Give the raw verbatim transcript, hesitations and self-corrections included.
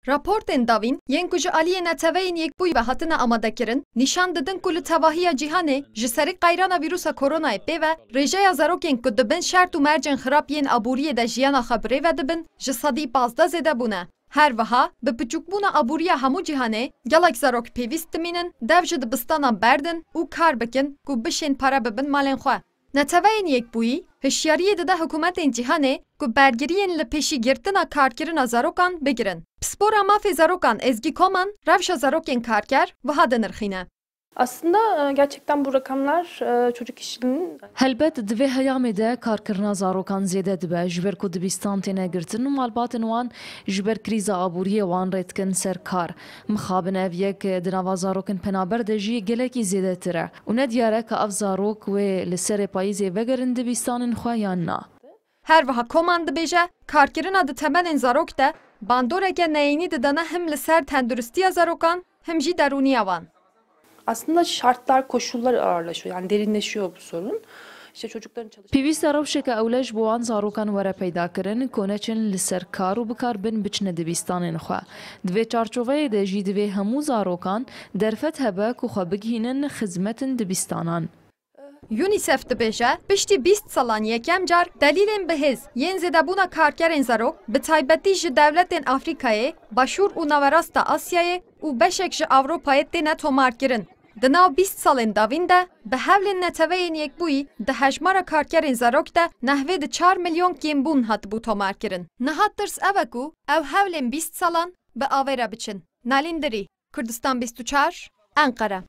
Raportên dawîn yên ku ji aliyê Neteweyên Yekbûyî ve hatine amadekirin, nîşan didin ku li tevahiya cîhanê ji serî qeyrana vîrusa koronayê pê ve rêjeya zarokên ku di bin şert û mercên xirab yên aboriyê de jiyana xwe bi rê ve dibin, ji sedî pazdeh zêde bûne. Her wiha, bi piçûkbûna aboriya hemû cîhanê, gelek zarok pêwîst dimînin, dev ji dibistanan berdin û kar bikin ku bişên pere bibin malên xwe. Neteweyên Yekbûyî hişyariyê dide hikûmetên cîhanê ku bergiriyên li pêşîgirtina karkirina zarokan bigirin. Pispora Mafê Zarokan Ezgî Koman rewşa zarokên karker wiha dinirxîne. Aslında e, gerçekten bu rakamlar e, çocuk işçiliğinin... Helbet di vê heyamê de karkirina zarokan zêde dibe, ji ber ku dibistan têne girtin û malbatên wan ji ber krîza aboriyê wan rê dikin ser kar. Mixabin ev yek di nava zarokin penaber de jî gelekî zêdetir e û ne diyar e ka ev zarok wê li serê payîzê vegerin dibistanên xwe yan na. Her wiha Koman dibêje, karkirina di temenên zarok de bandoreke neyînî didane him li ser tenduristiya zarokan, him jî derûniya wan. Aslında şartlar, koşullar ağırlaşıyor. Yani derinleşiyor bu sorun. İşte çocukların çalışması... Pêwîst e rewşeke ewle ji bo wan zarokan were peydakirin ku neçin li ser kar û bikarbin biçine dibistanên xwe. Di vê çarçoveyê de jî divê hemû zarokan derfet hebe ku xwe bigihînin xizmetên dibistanan. UNICEF dibêje, piştî bîst salan yekem car delîlên bihêz yên zêdebûna karkerên zarok, bi taybetî ji dewletên Afrîkayê Başûr û Nawerasta Asyayê û beşek ji Ewropayê têne tomarkirin. Di nav bîst salên dawîn de bi hewlên Neteweyên Yekbûyî di hejmara karkerên zarok de nehvê di çar milyon kêmbûn hatibû tomarkirin. Niha tirs ew e ku ew hewlên bîst salan bi avê re biçin. Nalîn Dirî, Kurdistan bîst û çar, Enqere.